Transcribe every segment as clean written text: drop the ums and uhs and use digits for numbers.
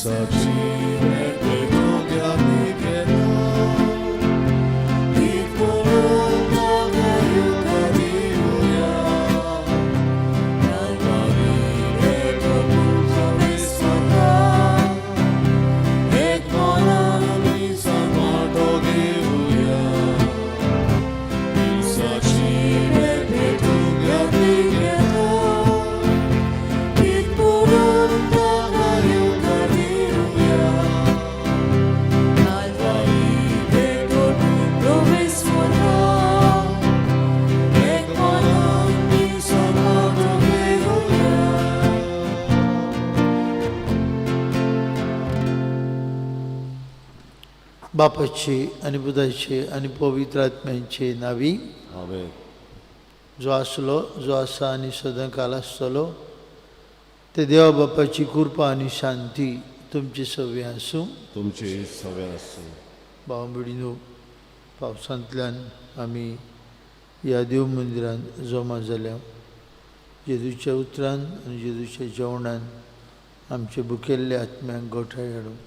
मिसाची मेकळीक आमी घेता ती पळोवन ताका येवकार दिवया कालवारी पेट्रो विस्वाता एक मनान मिसा वांटो घेवया मिसाची मेकळीक आमी घेता ती पळोवन ताका येवकार दिवया कालवारी पेट्रो विस्वाता एक मनान मिसा वांटो घेवया. बापाचे आनी पुताचे आनी पवित्र आत्म्यांचे नावी. आमेन. जो आसलो, जो आसा आनी सदांकाल आसतलो ते देवा बापाची कृपा आनी शांती तुमची सगळीं आसूं. तुमची सगळें आसूं. भाव भयणीनो, पावसांतल्यान आमी ह्या देव मंदिरांत जमा जाल्या. जेजूच्या उतरान आनी जेजूच्या जेवणान आमचे भुकेल्ले आत्म्यांक गोठाय हाडूंक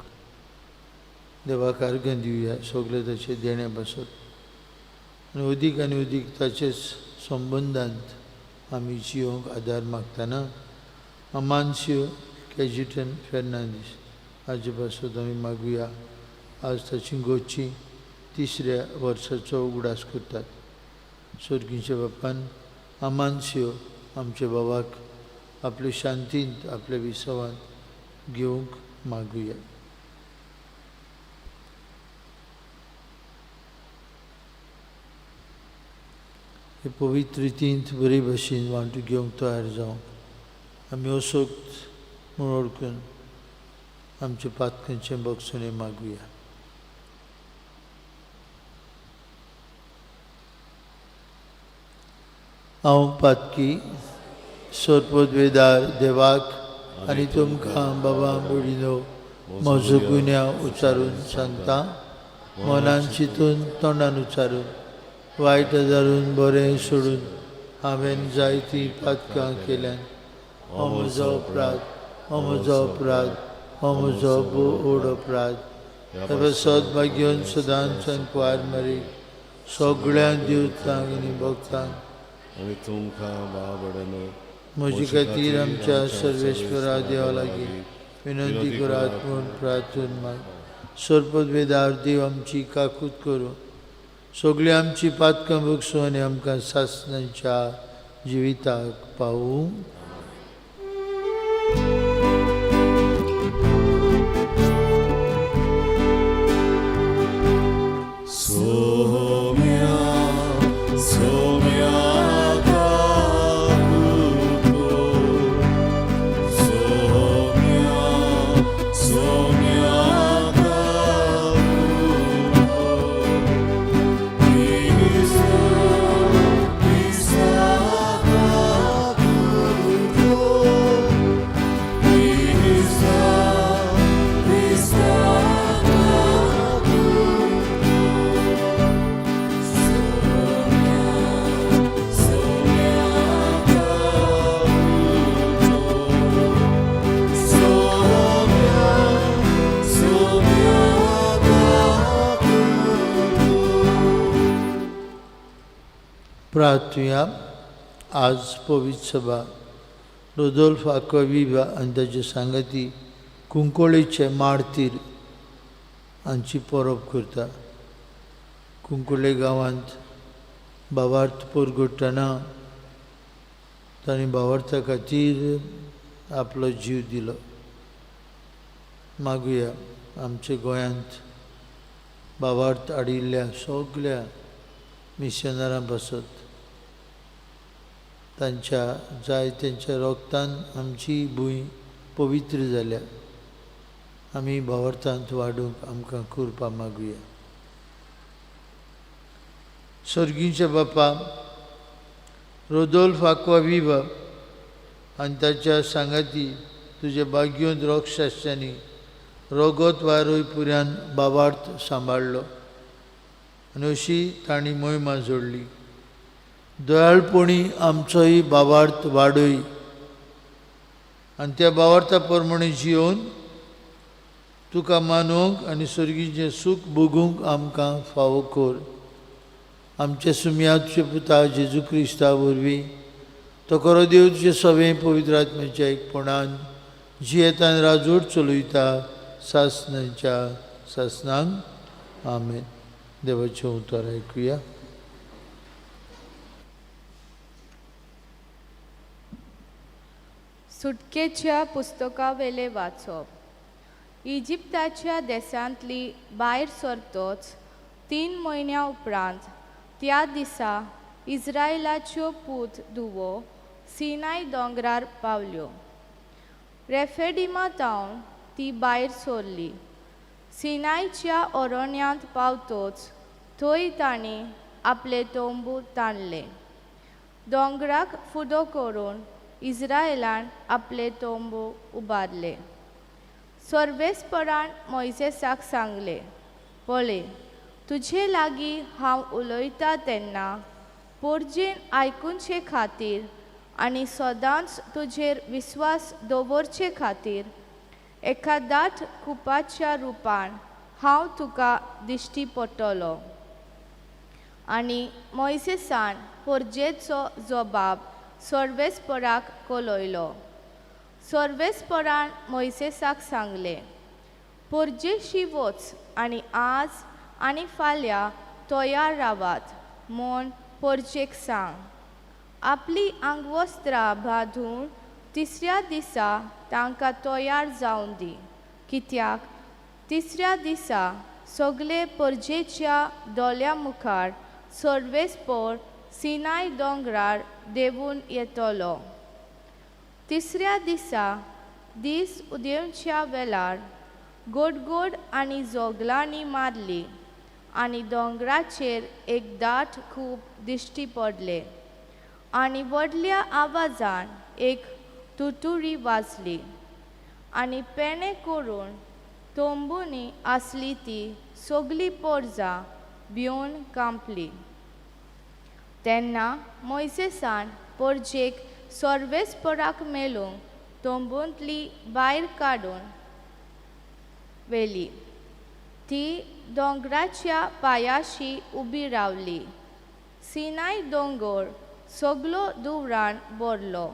देवाक आर्गां दिवया. सगळे ताचे देणे पासत आनी अदीक आनी अदीक ताचेच संबंदांत आमी जियोंक आदार मागतना अमानसियो कॅजिटन फेर्नांदीस हाजे पासत आमी मागुया. आज ताची गोची तिसऱ्या वर्साचो उगडास करतात. सर्गीच्या बापान अमानसियो आमच्या बाबाक आपले शांतींत आपल्या विसवांत घेवंक मागुया. हे पवित्र रितींत बरे भशेन वांटू घेवंक तयार जावंक आमी असोक्त म्हूण वळखून आमच्या पातकांचें बक्षणें मागुया. हांव पातकी सोरपदवेदार देवाक आनी तुमकां बाबा भयणीनो म्हजो गुन्यांव उच्चारून सांगता. मनान चिंतून, तोंडान उच्चारून, वायट धरून, बरें सोडून हांवें जायतीं पातकां केल्यान. हो म्हजो अपराध, हो म्हजो अपराध, हो म्हजो व्हड अपराध. सद भाग्योन सदांच कुवार मारी सगळ्या देवतांक आनी भक्तांक आनी तुमकां बाबडनो म्हजे खातीर आमच्या सर्वेश्वरा देवा लागीं विनंती करात म्हूण प्रार्थना माग. सोरपदवेदार देव आमची काकूत करूं, सगळीं आमची पातकां भोगसूं आनी आमकां सासणाच्या जिविताक पावूं. सोम्या सोम्या काकुतो सोम्या सोम्या काकुतो क्रिस्ता क्रिस्ता काकुतो क्रिस्ता क्रिस्ता काकुतो सोम्या सोम्या काकुतो सोम्या सोम्या काकुतो. प्रार्थुया. आज पवित्र सभा रोदोल्फ आक्वाविवा आनी ताचे सांगाती कुंकोळेचे मार्तीर हांची परब करता. कुंकोळे गांवांत भावार्थ परगट्टना तांणी भावार्था खातीर आपलो जीव दिलो. मागुया आमच्या गोंयांत भावार्थ हाडिल्ल्या सगल्या मिशनरां पासत, तांच्या जाय तेंच्या रोगतान आमची भूंय पवित्र जाल्या. आमी भावार्थांत वाडूंक आमकां कृपा मागुया. सर्गीच्या बापा, रोदोल्फ आक्वाविवा आनी ताच्या सांगाती तुज्या भाग्योंत रोगशास्त्यांनी रोगत वारोय पुऱ्यान बाबार्थ सांबाळ्ळो आनी अशी तांणी मोहिमा जोडली. दयाळपणी आमचोय बाबार्थ वाडय आनी त्या बाबार्था प्रमाणे जियोवन तुका मानूंक आनी सर्गीचें सूख भोगूंक आमकां फावो कर। आमच्या सुमयाचे पुता जेजू क्रिस्ता वरवीं तो खरो देव तुजे सगळें पवित्र आत्म्याच्या एकपणान जियेतान राजवट चलयता सासणाच्या सासणांक। आमेन। देवाचें उतर आयकुया। सुटकेच्या पुस्तकावेले वाचप। इजिप्ताच्या देशांतली भायर सरतोच 3 म्हयन्या उपरांत त्या दिसा इस्रायलाच्यो पूत धुवो सिनाय दोंगरार पावल्यो। रेफेडिमा तावन ती भायर सरली। सिनायच्या अरण्यांत पावतोच थंय तांणी आपले तंबू ताणले। दोंगराक फुडो करून इस्रायलान आपले तंबू उबारले। सर्वेस्परान मोयजेसाक सांगले, पळय तुजे लागीं हांव उलयता तेन्ना पोरजेन आयकुचे खातीर आनी सदांच तुजेर विस्वास दवरचे खातीर एका दाट कुपाच्या रुपान हांव तुका दिश्टी पडटलो। आनी मोयजेसान पोरजेचो जबाब सर्वेस्पराक कळयलो। सर्वेस्परान मोयजेसाक सांगले, पोरजेशी वच आनी आज आनी फाल्यां तयार रावात म्हूण पोरजेक सांग। आपली आंगवस्त्रां बांदून तिसऱ्या दिसा तांकां तयार जावन दी, कित्याक तिसऱ्या दिसा सगळे परजेच्या दोळ्या मुखार सर्वेस्पर सिनाय दोंगरार देंवून येतलो। तिसऱ्या दिसा दीस उदेवच्या वेळार गोडगोड आनी जोगलांनी मारली आनी दोंगराचेर एक दाट खूब दिश्टी पडले आनी व्हडल्या आवाजान एक तुतुरी वाजली आनी पेणे करून तंबूंनी आसली ती सगली पोरजां भिवन कांपली। तेन्ना मोयजेसान पोरजेक सर्वेस्पराक मेळूंक तंबूंतली भायर काडून व्हेली। ती दोंगराच्या पांयाशी उबी रावली। सिनाय दोंगर सगलो धुंवरान भरलो,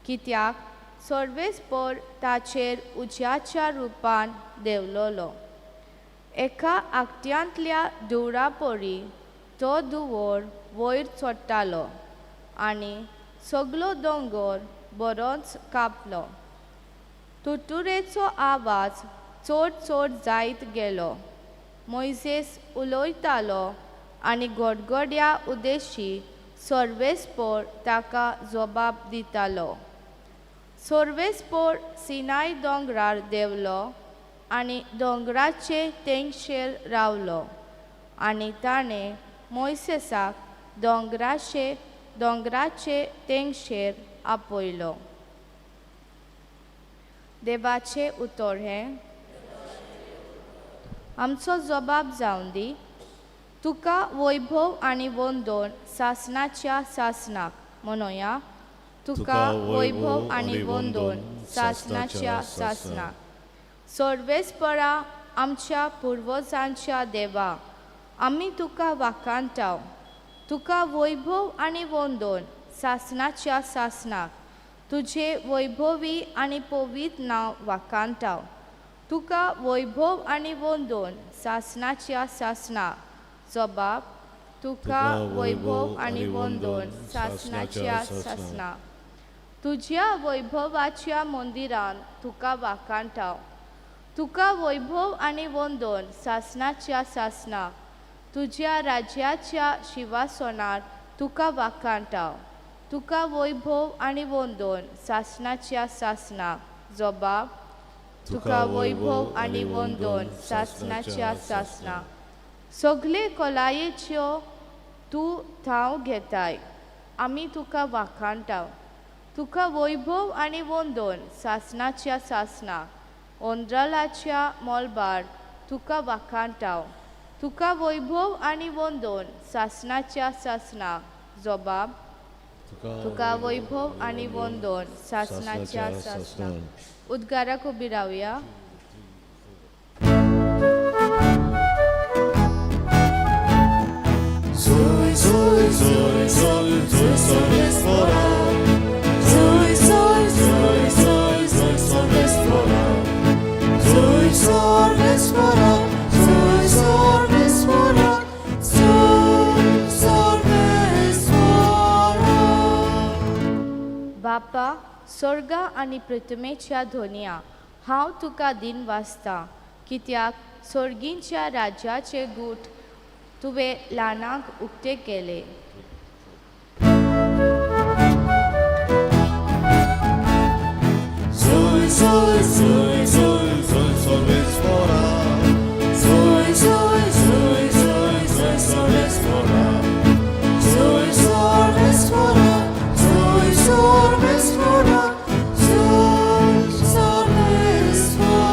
कित्याक सर्वेस्पर ताचेर उज्याच्या रुपान देंवलोलो। एका आकट्यांतल्या धुंवरा परी तो धुंवर वयर चडटालो आनी सगलो दोंगर बरोच कांपलो। तुतुरेचो आवाज चड चड जायत गेलो। मोयजेस उलयतालो आनी गडगड्या उदेशी सर्वेस्पर ताका जबाब दितालो। सर्वेस्पर सिनाय दोंगरार देंवलो आनी दोंगराचे तेंगशेर रावलो आनी ताणें मोयजेसाक दोंगराचे तेंगशेर आपयलो। देवाचें उतर हें आमचो जबाब जावन दी। तुका वैभव आनी वंदन सासणाच्या सासणाक म्हणोया। तुका वैभव आनी वंदन सासणाच्या सासणाक। सर्वेस्परा आमच्या पुर्वजांच्या देवा, आमी तुका वाखाणटाव। तुका वैभव आनी वंदन सासणाच्या सासणाक। तुझे वैभवी आनी पवित्र नांव वाखाणटाव। तुका वैभव आनी वंदन सासणाच्या सासणाक। जबाब, तुका वैभव आनी वंदन सासणाच्या सासणाक। तुज्या वैभवाच्या मंदिरान तुका वाखाणटाव। तुका वैभव आनी वंदन सासणाच्या सासणाक। तुज्या राज्याच्या शिवासनार तुका वाखाणटाव। तुका वैभव आनी वंदन सासणाच्या सासणाक। जबाब, तुका वैभव आनी वंदन सासणाच्या सासणाक। सगळे कोलायेच्यो तूं थाव घेताय, आमी तुका वाखाणटाव। तुका वैभव आनी वंदन सासणाच्या सासणाक। ओंद्रलाच्या मोलबार तुका वाखाणटाव। तुका वैभव आनी वंदन सासणाच्या सासणाक। जबाब, तुका वैभव आनी वंदन सासणाच्या सासणाक। उद्गाराक उबी रावया। बापा, स्वर्गा आनी पृथ्वेच्या धोनया, हांव तुका दिन वाचता, कित्याक स्वर्गींच्या राज्याचे गूट तुवें ल्हानांक उक्ते केले. Sui, sui, sui, sui, sui, sorbesfora. Sui, sui, sui, sui, sui, sorbesfora. Sui, sorbesfora. Sui, sorbesfora. Sui, sorbesfora.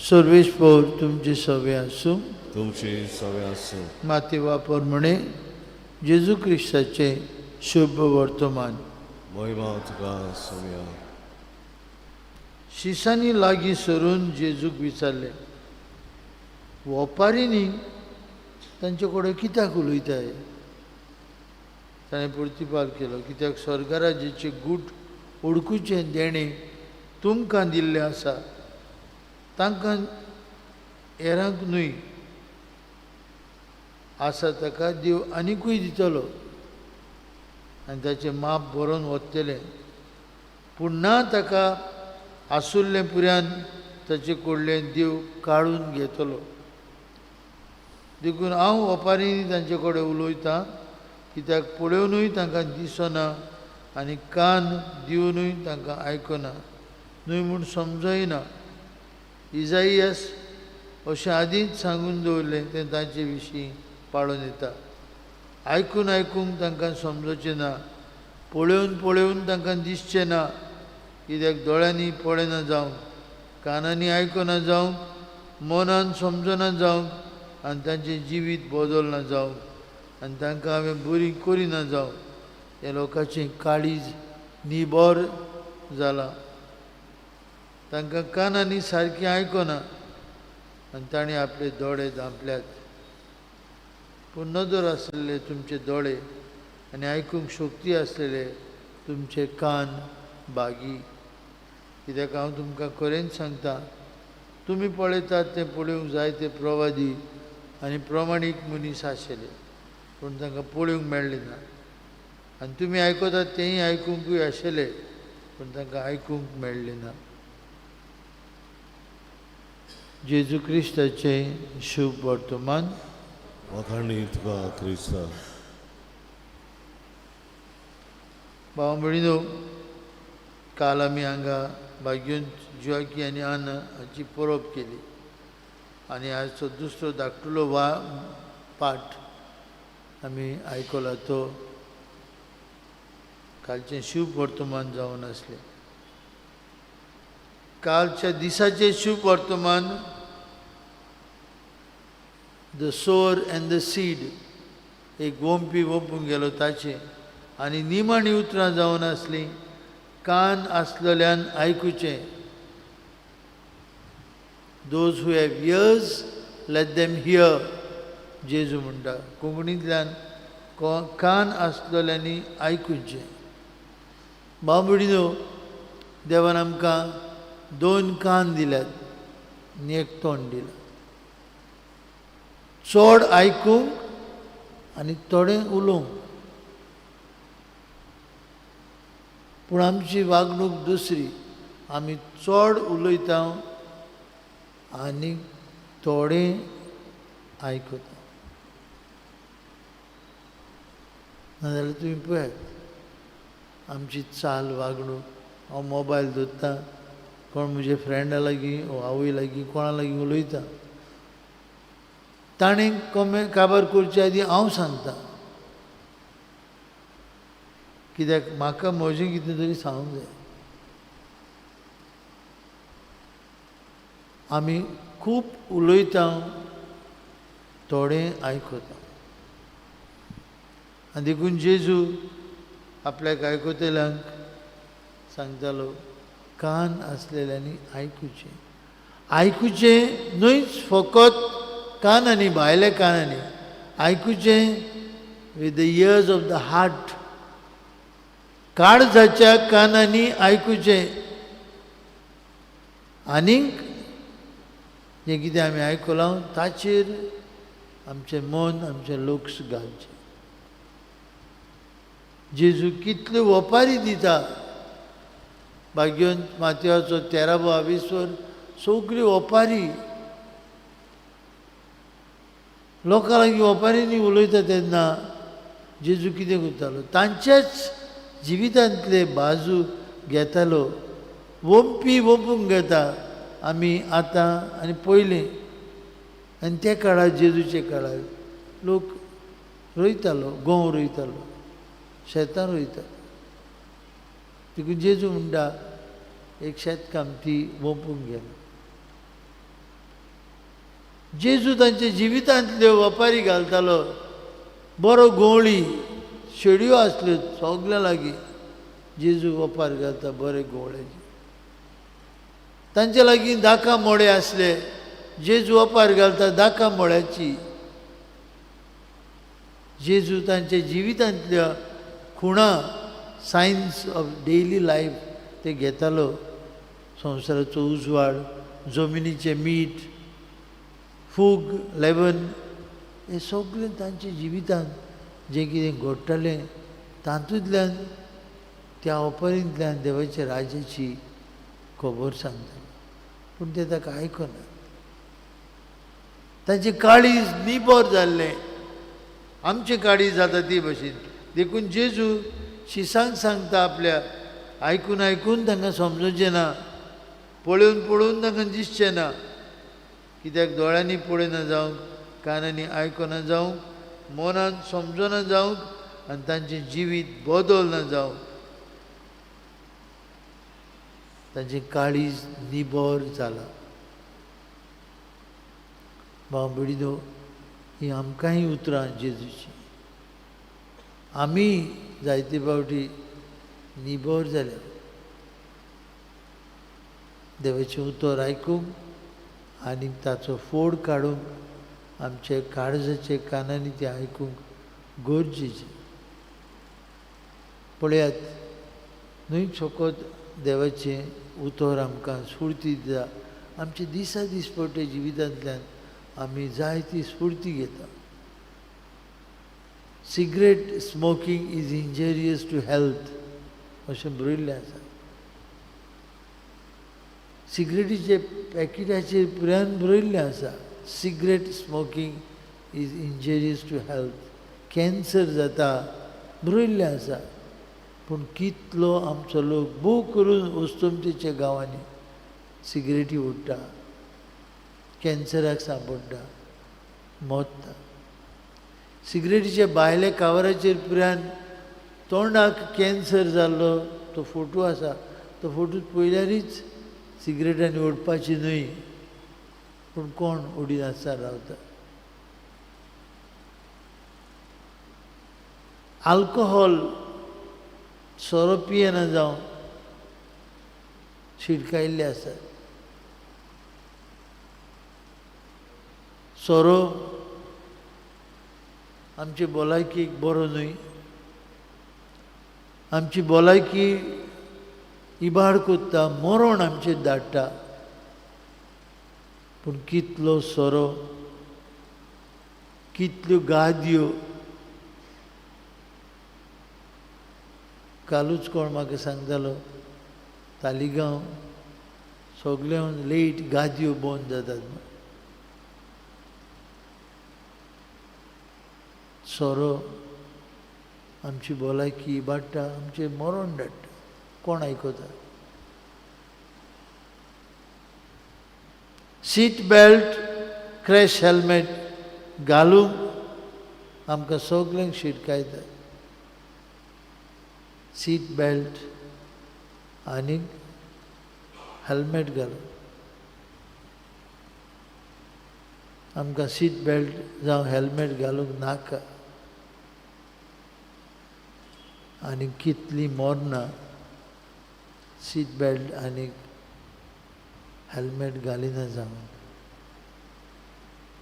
सर्वेस्पोर तुमचे सवे आसूं. तुमची सवे आसूं. मातेवा प्रमाणे जेजू क्रिस्ताचें शुभ वर्तमान. महिमा तुका सोम्या. शिसांनी लागीं सरून जेजूक विचारलें, वोपारींनी तांचे कडेन कित्याक उलयताय? ताणें प्रतिपाल केलो, कित्याक स्वर्गराज्याचें गूट ओडकुचें देणें तुमकां दिल्लें आसा, तांकां हेरांक न्हय. आसा ताका देव आनिकूय दितलो आनी ताचें माप बरोवन वतलें, पूण ना ताका आसुल्लें पुऱ्यान ताचे कडलें देव काडून घेतलो. देखून हांव ओपारींनी तांचे कडेन उलयतां, कित्याक पळोवनूय तांकां दिसना आनी कान दिवनूय तांकां आयकना न्हय म्हूण समजयना. इजाइयस अशें आदींच सांगून दवरलें तें तांचे विशीं पाळून येता. आयकून आयकूंक तांकां समजचें ना, पळोवन पळोवन तांकां दिसचें ना, कित्याक दोळ्यांनी पळयना जावंक, कानांनी आयकना जावंक, मनान समजना जावंक आनी तांचें जिवीत बदलना जावंक आनी तांकां हांवें बरी करिना जावंक. ह्या लोकांचें काळीज निबर जालां, तांकां कानांनी सारकें आयकना आनी तांणी आपले दोळे धांपल्यात. पूण नदर आसलेले तुमचे दोळे आनी आयकूंक शक्ती आसलेले तुमचे कान बागी. कित्याक हांव तुमकां खरेंच सांगता, तुमी पळयतात तें पळोवंक जायते प्रवादी आनी प्रमाणीक मनीस आशिल्ले, पूण तांकां पळोवंक मेळ्ळें ना. आनी तुमी आयकतात तेंय आयकुंकूय आशिल्ले, पूण तांकां आयकूंक मेळ्ळें ना. जेजू क्रिस्ताचें शुभ वर्तमान. वाखाणी तुका क्रिस्ता. भाव भयणीनो, काल आमी हांगा भाग्योन जुआकी आनी आना हाची परब केली आनी आजचो दुसरो धाकटुलो वा पाठ आमी आयकला तो कालचें शुभ वर्तमान जावन आसलें. कालच्या दिसाचें शुभ वर्तमान the sower and the seed, एक वोंपी वोंपूंक गेलो ताचें, आनी निमाणी उतरां जावन आसलीं, कान आसलेल्यान आयकुचें. Those who have ears let them hear, जेजू म्हणटा कोंकणींतल्यान कान आसलेल्यांनी आयकुचें. भाव भयणीनो, देवान आमकां दोन कान दिल्यात आनी एक तोंड दिलां, चड आयकूंक आनी थोडें उलोवंक. पूण आमची वागणूक दुसरी, आमी चड उलयता आनी थोडें आयकता. नाजाल्यार तुमी पळयात आमची चाल वागणूक. हांव मोबायल दवरता, कोण म्हजे फ्रेंडा लागीं वो आवय लागीं कोणा लागीं उलयता, ताणें कमे काबार करचे आदीं हांव सांगता, कित्याक म्हाका म्हजें कितें तरी सांगूंक जाय. आमी खूब उलयता, थोडें आयकता. आनी देखून जेजू आपल्याक आयकतल्यांक सांगतालो, कान आसलेल्यांनी आयकुचें. आयकुचें न्हयच फकत कानांनी, भायल्या कानांनी आयकुचें, with the ears of the heart, काळजाच्या कानांनी आयकुचें. आनीक जें कितें आमी आयकलां ताचेर आमचें मन, आमचें लक्ष घालचें. जेजू कितल्यो ओपारी दिता. भाग्यवंत मातयाचो 13वो आविस्वर सगल्यो ओपारी लोकां लागीं ओपारींनी उलयता तेन्ना जेजू कितें करतालो, तांच्याच जिवितांतले बाजू घेतालो, वोंपी वोंपूंक घेता. आमी आतां आनी पयलीं आनी त्या काळार जेजूच्या काळार लोक रोयतालो, गंव रोयतालो, शेतां रोयतालो. देखून जेजू म्हणटा एक शेतकामती वोंपूंक गेलो. जेजू तांच्या जिवितांतल्यो वपारी घालतालो. बरो गवळी शेडयो आसल्यो सगल्या लागीं, जेजू वपार घालता बरे गवळ्याचे. तांचे लागीं दाका मोडे आसले, जेजू वपार घालता दाका मोड्याची. जेजू तांच्या जिवितांतल्या खुणा, सायन्स ऑफ डेली लायफ ते घेतालो. संवसाराचो उजवाड, जमिनीचें मीठ, फूग, लेवन, हें सगळें तांच्या जिवितांत जें कितें घडटालें तातूंतल्यान त्या ओपारींतल्यान देवाच्या राज्याची खबर सांगतालो. पूण ते ताका आयकना. तांचें काळीज निबर जाल्लें, आमचें काळीज जाता ती भशेन. देखून जेजू शिसांक सांगता आपल्या, आयकून आयकून तांकां समजूचें ना, पळोवन पळोवन तांकां दिसचें ना, कित्याक दोळ्यांनी पळयना जावंक, कानांनी आयकना जावंक, मनान समजना जावंक आनी तांचें जिवीत बदलना जावंक. तांचें काळीज निबर जालां. भाव भयणीनो, ही आमकांय उतरां जेजूची. आमी जायते फावटी निबर जाल्या. देवाचें उतर आयकूंक आनी ताचो फोड काडूंक आमचे काळजाचे कानांनी तें आयकूंक गरजेचें. पळयात न्हय फकत देवाचें उतर आमकां स्फुर्ती दिता, आमच्या दिसा दिसपट्टे जिवितांतल्यान आमी जायती स्फुर्ती घेता. Cigarette smoking is injurious to health अशें बरयल्लें आसा. सिगरेटीचे पॅकेटाचेर पुरायन बरयल्लें आसा, cigarette smoking is injurious to health, cancer जाता बरयल्लें आसा. पूण कितलो आमचो लोक भोव करून वस्तुमतीच्या गांवांनी सिगरेटी ओडटा, कॅन्सराक सांपडटा, मरता. सिगरेटीच्या भायल्या कावराचेर पुरायन तोंडाक कॅन्सर जाल्लो तो फोटो आसा. तो फोटो पळयल्यारीच सिगरेटांनी ओडपाची न्हय, पूण कोण ओडिनासतना रावता. आल्कोहोल सोरो पियेना जावं शिडकायिल्ले आसात. सोरो आमचे भलायकेक बरो न्हय, आमची भलायकी इबाड कोत्ता, मरण आमचेर धाडटा. पूण कितलो सोरो, कितल्यो गादयो. कालूच कोण म्हाका सांगतालो, तालिगांव सगळ्यो लेट गादयो बंद जातात. सोरो आमची भलायकी इबाडटा, आमचें मरण धाडटा. कोण आयकता? सीट बेल्ट, क्रॅश हेल्मेट घालूंक आमकां सगल्यांक शिटकायता. सीट बेल्ट आनी हेल्मेट घालून आमकां सीट बेल्ट जावं हेल्मेट घालूंक नाका. आनी कितलीं मरणां सीट बेल्ट आनी हेल्मेट घालिना जावन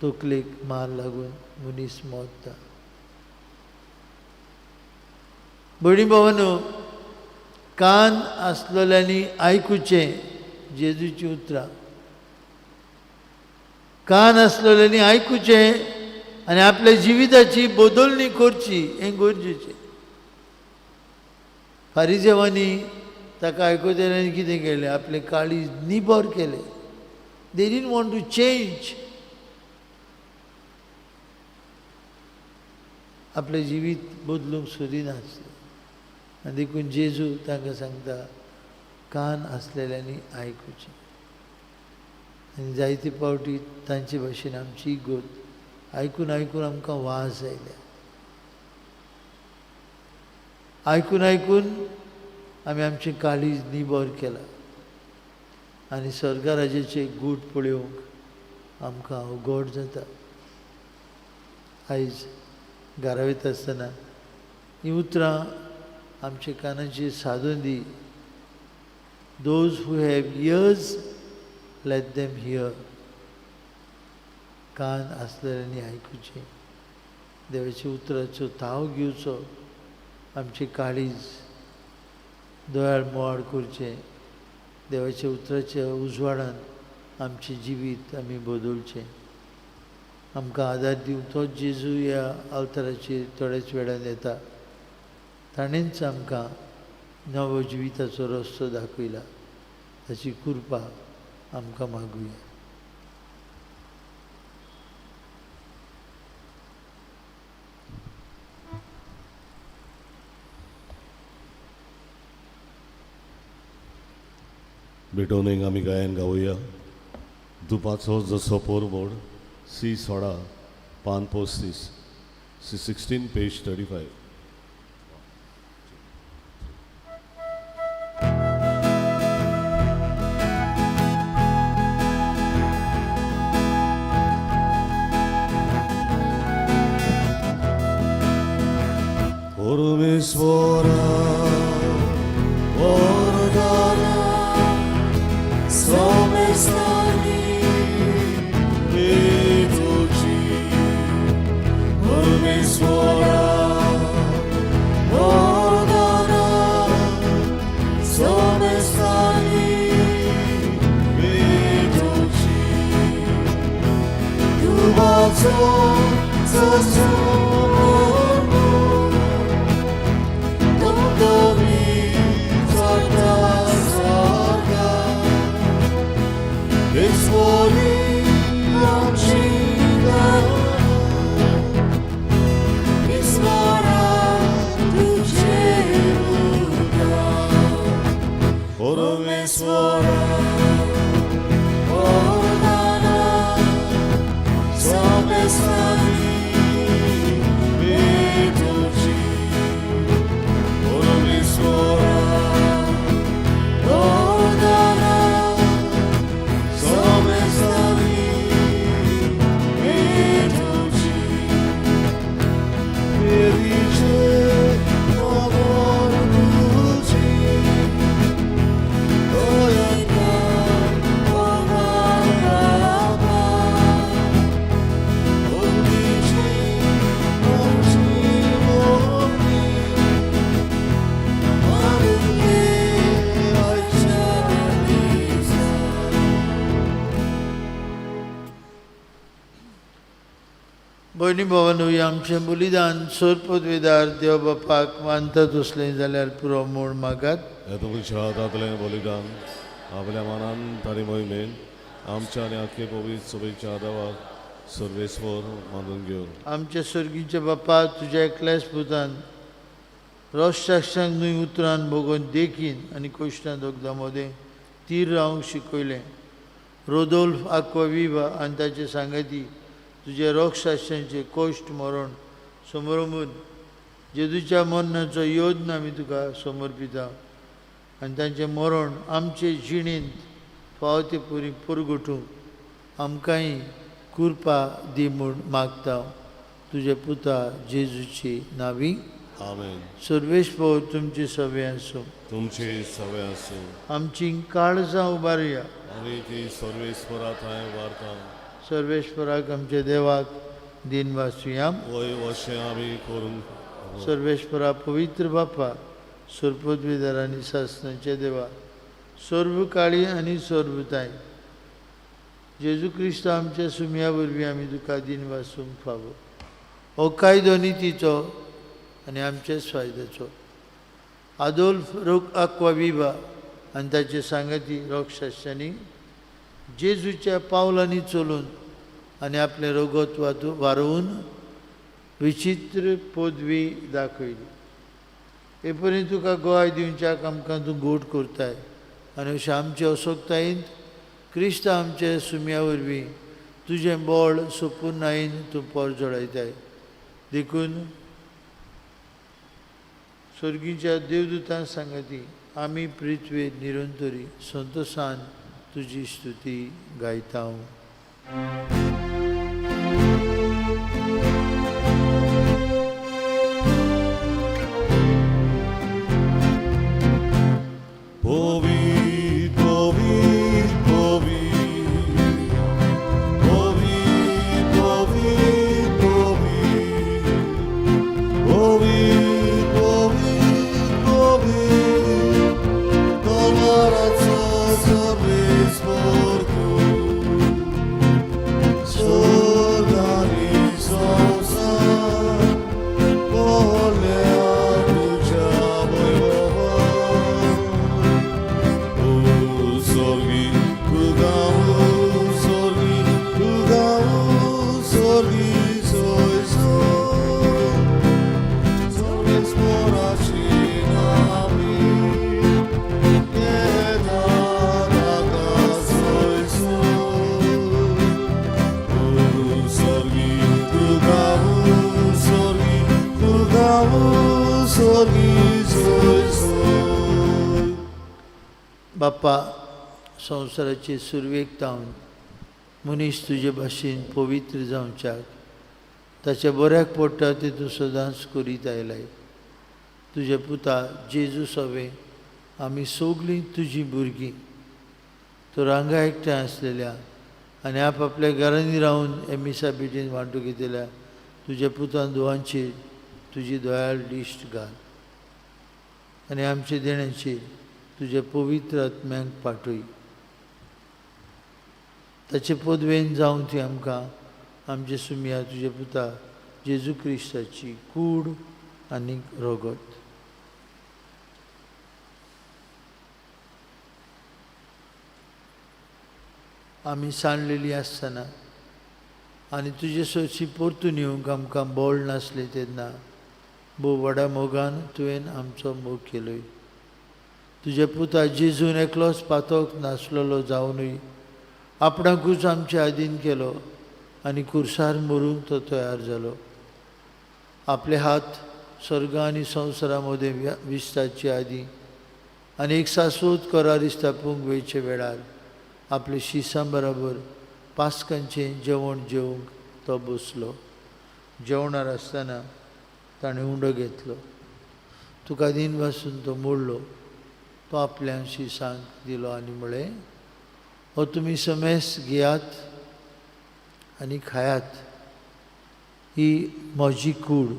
तकलेक मार लागून मनीस मरता. भयणी भावानो, कान आसलेल्यांनी आयकुचें जेजूचीं उतरां. कान आसलेल्यांनी आयकुचें आनी आपल्या जिविताची बदलणी करची हें गरजेचें. फारिजेवांनी ताका आयकतल्यांनी कितें केलें, आपलें काळीज निबर केलें. They didn't want to change. आपलें जिवीत बदलूंक सोदिनासलें. आनी देखून जेजू तांकां सांगता, कान आसलेल्यांनी आयकुचें. आनी जायते फावटी तांचे भाशेन आमची गोत आयकून आयकून आमकां वाज आयल्या. आयकून आयकून आमी आमचें काळीज निबर केलां आनी स्वर्गराजाचे गूट पळोवंक आमकां अवघड जाता. आयज घरा वयता आसतना हीं उतरां आमच्या कानाचेर सादून दी. Those who have ears let them hear. कान आसलेल्यांनी आयकुचें, देवाच्या उतराचो थाव घेवचो, आमचें काळीज दोळ्यार मोवाळ करचें, देवाच्या उतराच्या उजवाडान आमचें जिवीत आमी बदलचें. आमकां आदार दिवंक तोच जेजू ह्या अवताराचेर थोड्याच वेळान येता. ताणेंच आमकां नवो जिविताचो रस्तो दाखयला. ताची कृपा आमकां मागुया. भेटोवणेक आमी गायन गावया. दुपाचो जसो पोरबोड सी 16 पान 35 सी 16 पेज 35. परमेश्वरा वरदाना समेस्तानी तुझी. परमेश्वरा वरदाना समेस्तानी तुझी. दुबाचो जसो परमेश्वरा वरदाना समेस्तानी तुझी. परमेश्वरा वरदाना समेस्तानी तुझी. Felice amor तुझी भयणी भावानू, आमचें बलिदान सोरपदवेदार देव बापाक मानता तसलें जाल्यार पुरो म्हूण मागात. तुमच्या हातांतलें बलिदान आपल्या मनान तारी मोहिमेन आमच्या आनी आख्खे पवित्र सभेच्या देवाक सर्वेस्वर मानून घेवन आमच्या स्वर्गीच्या बापा, तुज्या एकल्याच पुतान रोस्टाक्षांक न्हय उतरान भोगोन देखीन आनी कोश्टान दोगदां मदें तीर रावंक शिकयलें. रोदोल्फ आक्वाविवा आनी ताचे सांगाती तुज्या रोगशास्त्रांचे कोश्ट मरण समरमून जेजूच्या मरणाचो योजना आमी तुका समर्पिता आनी तांचें मरण आमचे जिणेंत फावो ते पुरी पुरगुटूंक आमकांय कृपा दी म्हूण मागता. तुज्या पुता जेजूची नावी. आमेन. सर्वेस्पर तुमचे सवे आसूं. तुमचे सवे आसूं. आमची काळजां उबारुया. आनी ती सर्वेस्परा थंय वार्ता. सर्वेस्पराक आमच्या देवाक दिन वासुया. वय वशें आमी करूंक. सर्वेस्परा पवित्र बापा, सर्पदवेदार आनी सासणाच्या देवा, सर्वकाळी आनी सर्वताय जेजू क्रिस्त आमच्या सुमया वरवीं आमी तुका दिन वासूंक फावो. हो कायदो नितीचो आनी आमच्याच फायद्याचो. आदोल्फ रोक आक्वाविवा आनी ताचे सांगाती रोगशास्त्यांनी जेजूच्या पावलांनी चलून आनी आपलें रगत वारोवन विचित्र पदवी दाखयली. हे पर्यंत तुका गोवाय दिवच्याक आमकां तूं गोड करताय आनी अशें आमचे असोकतायेन क्रिस्त आमचे सुम्या वरवीं तुजें बळ सोपुर्णायेन तूं परजळयताय. देखून स्वर्गीच्या देवदूतां सांगाती आमी पृथ्वेर निरंतरी संतोशान तुजी स्तुती गायता. बापा, संवसाराचे सुरवेक तावन मनीस तुजे भाशेन पवित्र जावच्याक ताच्या बऱ्याक पडटा तें तूं सदांच करीत आयलाय. तुजे पुता जेजू सवे आमी सगळीं तुजीं भुरगीं तर हांगा एकठांय आसलेल्या आनी आपआपल्या घरांनी रावन एमिसा भेटीन वांटू घेतल्या तुज्या पुतान धुवांचेर तुजी दयाळ दिश्ट घाल आनी आमचे देण्याचेर तुज्या पवित्र आत्म्यांक पाठय. ताचे पदवेन जावन ती आमकां आमचे सुमया तुज्या पुता जेजू क्रिस्ताची कूड आनी रगत. आमी सांडलेली आसतना आनी तुजे सोशी परतून येवंक आमकां बळ नासलें तेन्ना भोव व्हडा मोगान तुवें आमचो मोग केलोय. तुज्या पुता जेजून एकलोच पातक नासलेलो जावनूय आपणाकूच आमचे आदीन केलो आनी कुर्सार मरूंक तो तयार जालो. आपले हात स्वर्ग आनी संवसारा मदें विस्तारचे आदीं आनी एक शाश्वत करार स्थापूंक वयचे वेळार आपले शिसां बराबर पास्कांचें जेवण जेवंक तो बसलो. जेवणार आसतना ताणें उंडो घेतलो, तुका दिन पासून तो मोडलो, तो आपल्या शिसांक दिलो आनी म्हळें, हो तुमी समेस घेयात आनी खायात, ही म्हजी कूड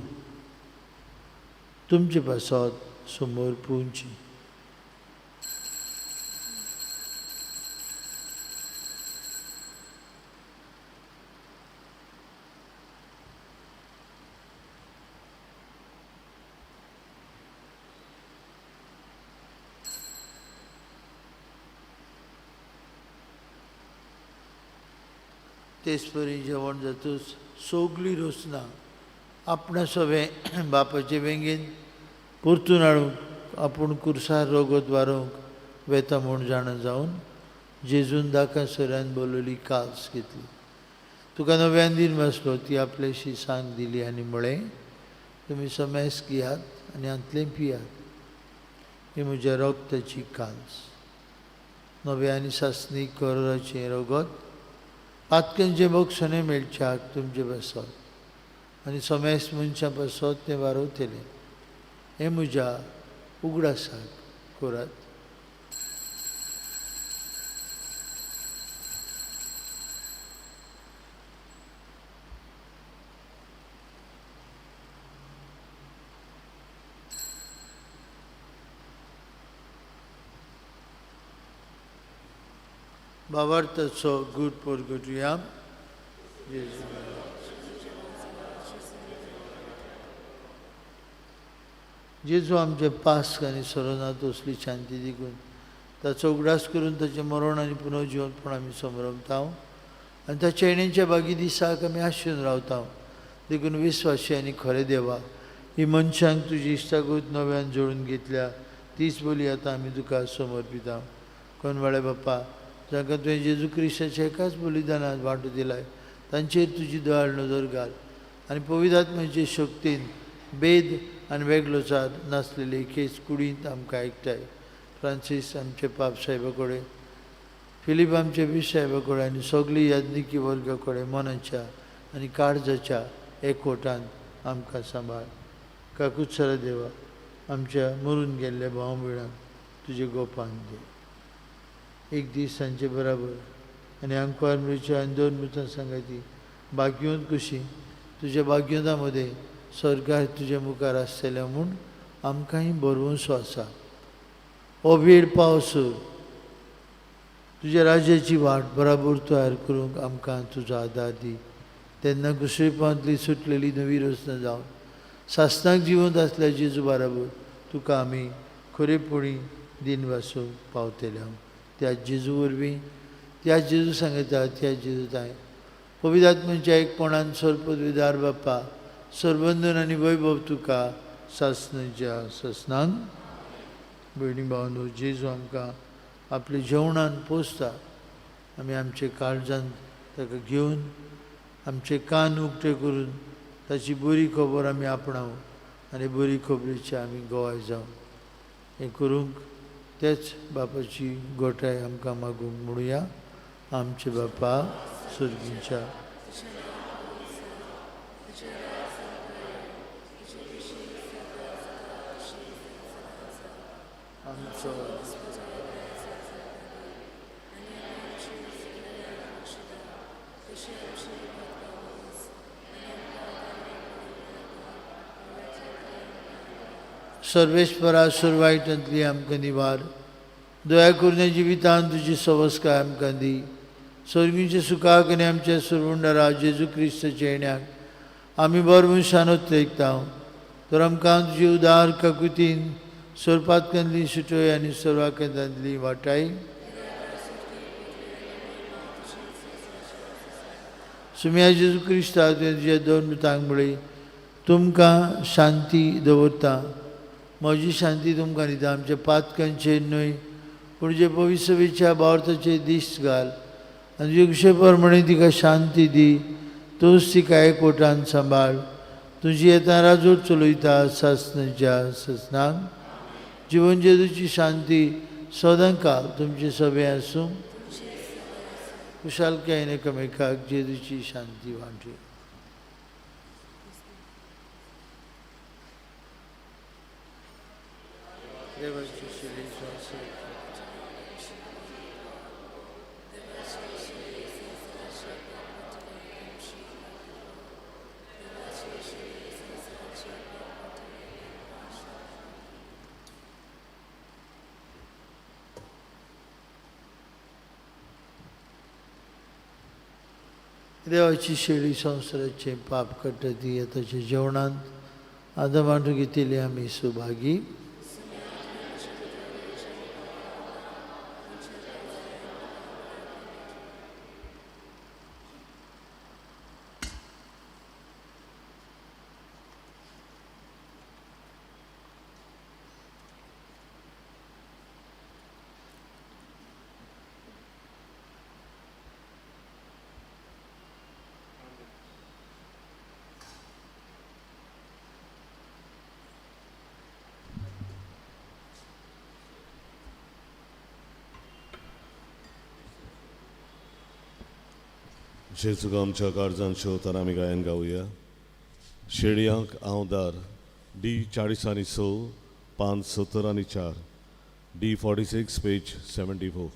तुमचे पासत समोर पुवची. तेचपरी जेवण जातूच सगळी रोसना आपणा सगळें बापाचे वेंगेन परतून हाडूंक आपूण कुर्सार रगत वारोवंक वेता म्हूण जाणा जावन जेजून दाका सऱ्यान बोलवली कास घेतली. तुका नव्यान दिन बसलो ती आपले शिसांक दिली आनी म्हळें, तुमी समेस घेयात आनी हांतलें पियात, ही म्हज्या रगताची कास, नव्या आनी सासणी कराचें रगत पातक्यांचें बक्षणें मेळच्याक तुमचे पासत आनी समेस मनशां पासत तें वारवतलें. हें म्हज्या उगडासाक करात. भावार्थाचो गूट परगटुया. जेजू जेजू आमचे पास्क आनी सरोनात असली शांती दिकून ताचो उगडास करून ताचें मरण आनी पुनर्जिवनपण आमी समरमता आनी ताच्या येण्याच्या बागी दिसाक आमी आशेन रावता. देखून विस्वासी आनी खरें देवा, ही मनशांक तुजी इश्टागत नव्यान जोडून घेतल्या तीच बोली आतां आमी तुका समर्पिता. कोनवाळे बाप्पा, जांकां तुवें जेजू क्रिस्ताच्या एकाच बलिदानात वांटो दिलाय तांचेर तुजी दयाळ नदर घाल आनी पवित्र आत्म्याचे शक्तीन भेद आनी वेगळोचार नासलेले एकेच कुडींत आमकां एकठांय. फ्रांसीस आमचे पाप साहेबा कडेन, फिलीप आमचे बीस साहेबा कडेन आनी सगळी याज्ञिकी वर्गा कडेन मनाच्या आनी काळजाच्या एकवटान आमकां सांबाळ. काकुत्सरा देवा, आमच्या मरून गेल्ल्या भाव भयणांक तुजे गोपान दी. एक दीस तांचे बराबर आनी आंकवार मिरच्या आनी दोन मृतां सांगाती भाग्यवंत कशी तुज्या भाग्यवंता मदें स्वर्गार तुज्या मुखार आसतलें म्हूण आमकांय बरवंसो आसा. हो वेळ पावसर तुज्या राज्याची वाट बराबर तयार करूंक आमकां तुजो आदार दी. तेन्ना घुसळपांतली सुटलेली नवी रचना जावन सासणाक जिवंत आसल्या जेजू बराबर तुका आमी खरेपणी दिनवासूंक पावतले. त्या जेजू वरवीं, त्या जेजू सांगता, त्या जेजू ताय पवित्र आत्म्याच्या एकपणान सर्वपदवीदार बाप्पा, सरबंधन आनी वैभव तुका सासणाच्या सासणांक. भयणी भावनो, जेजू आमकां आपल्या जेवणान पोसता. आमी आमचे काळजान ताका घेवन आमचे कान उक्ते करून ताची बरी खबर आमी आपणावं आनी बरी खबरेची आमी गोवाय जावं. हें करूंक तेच बापाची गोठाय आमकां मागूंक म्हणुया. आमचे बापा सर्गीच्या आमचो सर्वेस्परा सुरवायटांतली आमकां निवार. दया करून जिवितान तुजी सवस्काय आमकां दी. सर्गीच्या सुखाक आनी आमच्या सुरवंडरा जेजू क्रिस्ताच्या येण्याक आमी बरो मनशान उत्रेकता. तर आमकां तुजी उदार काकुतीन सोरपातकांतली सुटय आनी सर्वाकांतांतली वाटाय. सुम्या जेजू क्रिस्ता तुवें तुज्या दोन मृतांक म्हळी, तुमकां शांती दवरता, म्हजी शांती तुमकां दिता. आमच्या पातकांचेर न्हय पूण जे पविसवेच्या भावार्थाचे दीस घाल आनी तुजे कुशे प्रमाणे तिका शांती दी. तूंच तिका एकवटान सांबाळ. तुजी येता राजवट चलयता सासणाच्या सासणाक. जिवन जेजूची शांती सदां काल तुमचे सभे आसूं. खुशालकायेन एकामेकाक जेजूची शांती वांटया. देवाची देवाची शेळी संवसाराचें पाप काडटा ती ताच्या जेवणांत आदां वांटून घेतिल्ली आमी सुभागी. जेजूक आमच्या काळजान शेवताना आमी गायन गावया. शेळयांक हांव दार, डी 40 आनी 6, 5 70 आनी 4, डी 46 पेज 74.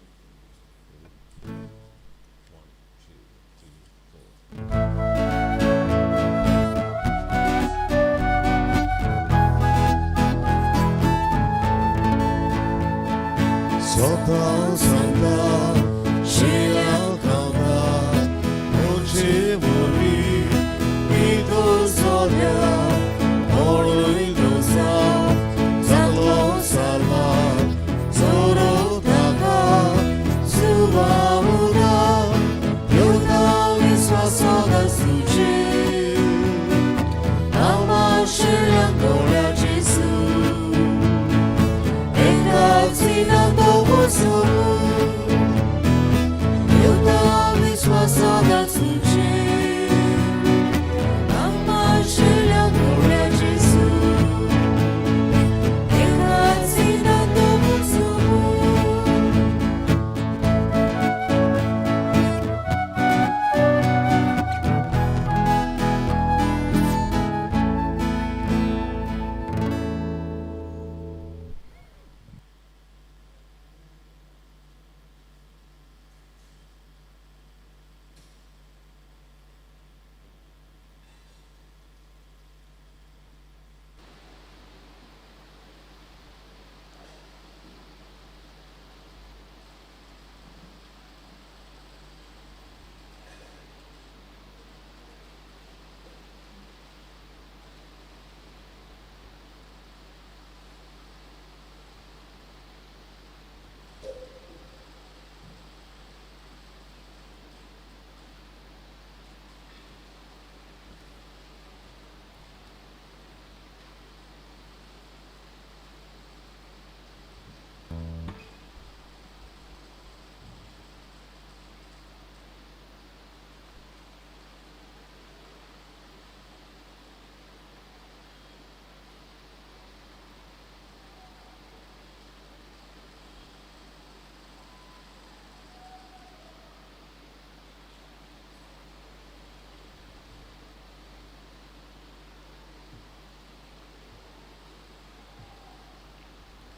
स्वता सांगता शेळयांक हांव दार, म्हजे वरवीं भितर सरया, कोणूय दोसा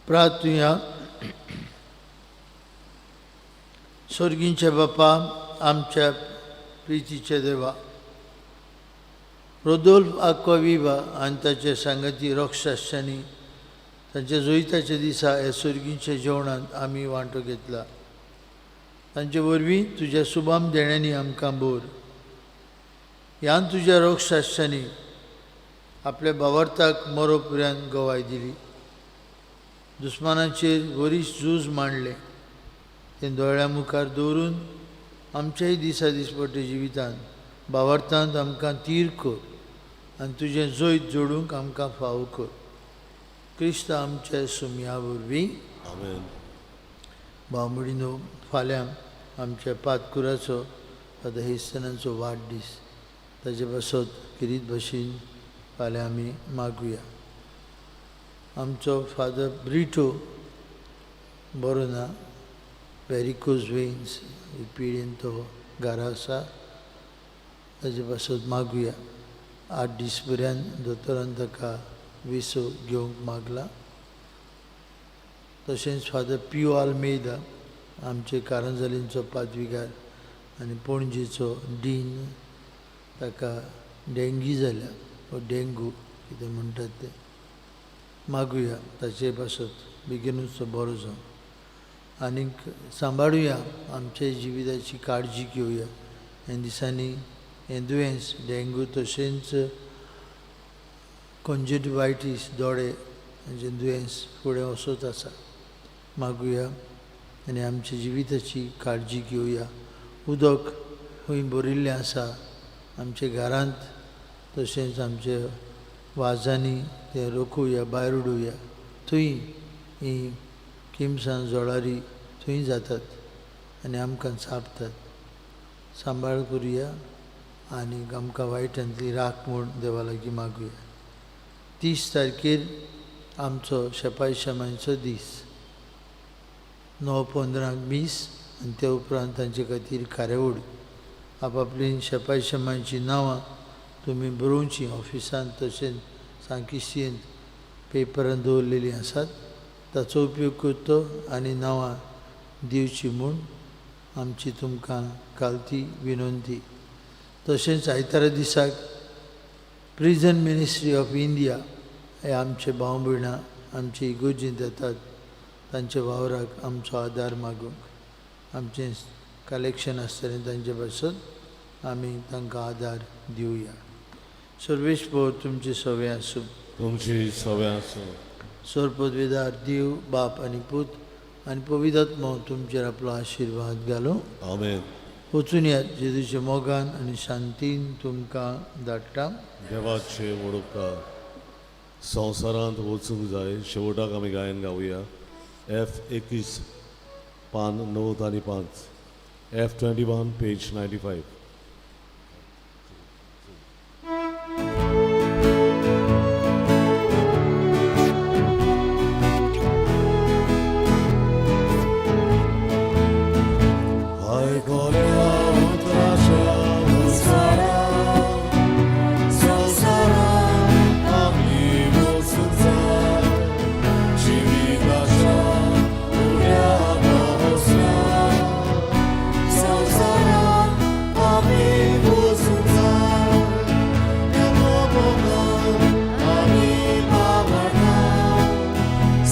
प्रार्थुया. सोर्गींचे बापा, आमच्या प्रितीचे देवा, रोदोल्फ आक्वाविवा आनी ताचे सांगाती रोक्षाशांनी तांच्या जोयताच्या दिसा ह्या सोर्गींच्या जेवणांत आमी वांटो घेतला. तांचे वरवीं तुज्या सुबाम देण्यांनी आमकां बोर. ह्यान तुज्या रोक्षाशांनी आपल्या भावार्थाक मरो पर्यंत गवाय दिली. दुस्मानाचेर वरीश झूज मांडलें तें दोळ्या मुखार दवरून आमच्याय दिसा दिसपट्टे जिवितांत भावार्थांत आमकां तीर कर आनी तुजें जैत जोडूंक आमकां फावो कर. क्रिस्त आमच्या सुमया वरवीं. आमेन. भावमडिनो, फाल्यां आमच्या पातकुराचो आतां हेस्तनांचो वाडदीस, ताजे पासत किरीत भशेन फाल्यां आमी मागुया. आमचो फादर ब्रिटो बरो ना, वेरिकोज वेन्स ही पिडेन तो घरा आसा, ताजे पासत मागुया. 8 दीस पर्यंत दोतोरान ताका विसव घेवंक मागला. तशेंच फादर पियो आल्मेदा आमचे कारंजालींचो पादविगार आनी पणजेचो डीन, ताका डेंगी जाल्या वो डेंगू कितें म्हणटात तें, मागुया ताचे पासत बेगीनूच तो बरो जावं. आनीक सांबाळुया आमच्या जिविताची काळजी घेवया. ह्या दिसांनी हें दुयेंस डेंगू तशेंच कंजंक्टिवायटीस दोळे हांचें दुयेंस फुडें वचत आसा. मागुया आनी आमच्या जिविताची काळजी घेवया. उदक खंय भरिल्लें आसा आमच्या घरांत तशेंच आमच्या वाजांनी तें रोखुया, भायर उडोवया. थंय हीं किमसां जळारी थंय जातात आनी आमकां चाबतात. सांबाळ करुया आनी आमकां वायटांतली राख म्हूण देवा लागीं मागुया. 30 तारखेर आमचो शेपाय शेमांचो दीस, 9:15 मीस आनी त्या उपरांत तांचे खातीर कार्यावळ. आपापली शेपाय शेमांचीं नांवां तुमी बरोवचीं ऑफिसांत तशेंच सांकिस्तींत पेपरान दवरलेलीं आसात, ताचो उपयोग करचो आनी नांवां दिवचीं म्हूण आमची तुमकां कालती विनंती. तशेंच आयतारा दिसाक प्रिजन मिनिस्ट्री ऑफ इंडिया हे आमचे भाव भयणां आमचे इगोर्जींत येतात, तांच्या वावराक आमचो आदार मागूंक आमचें कलेक्शन आसतलें तांचे पासत आमी तांकां आदार दिवया. सर्वेस्पर तुमचे सवे आसूं. तुमची सवे आसूं. सर्वपदवीदार देव बाप आनी पूत आनी पवित्र तुमचेर आपलो आशिर्वाद घालूं. आमेन. वचून यात जेजूच्या मोगान आनी शांतीन तुमकां धाडटा. देवाचे वडोवका संवसारांत वचूंक जाय. शेवटाक आमी गायन गावया. एफ 21 पान 9 आनी 5, एफ 21 पेज 95.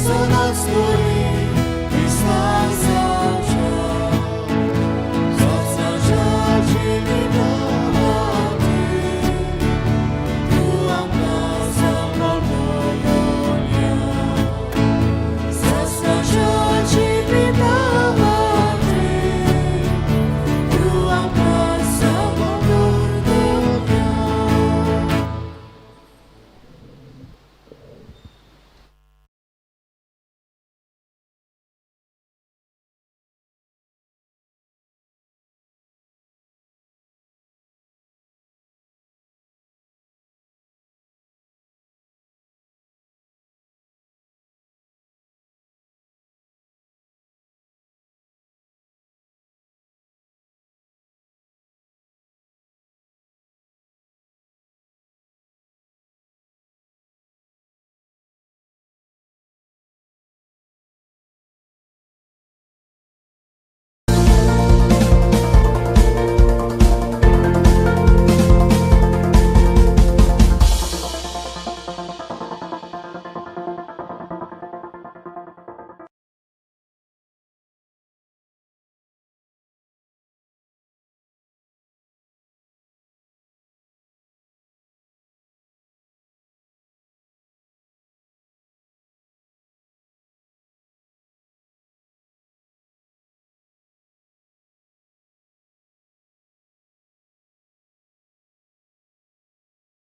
संवसारांत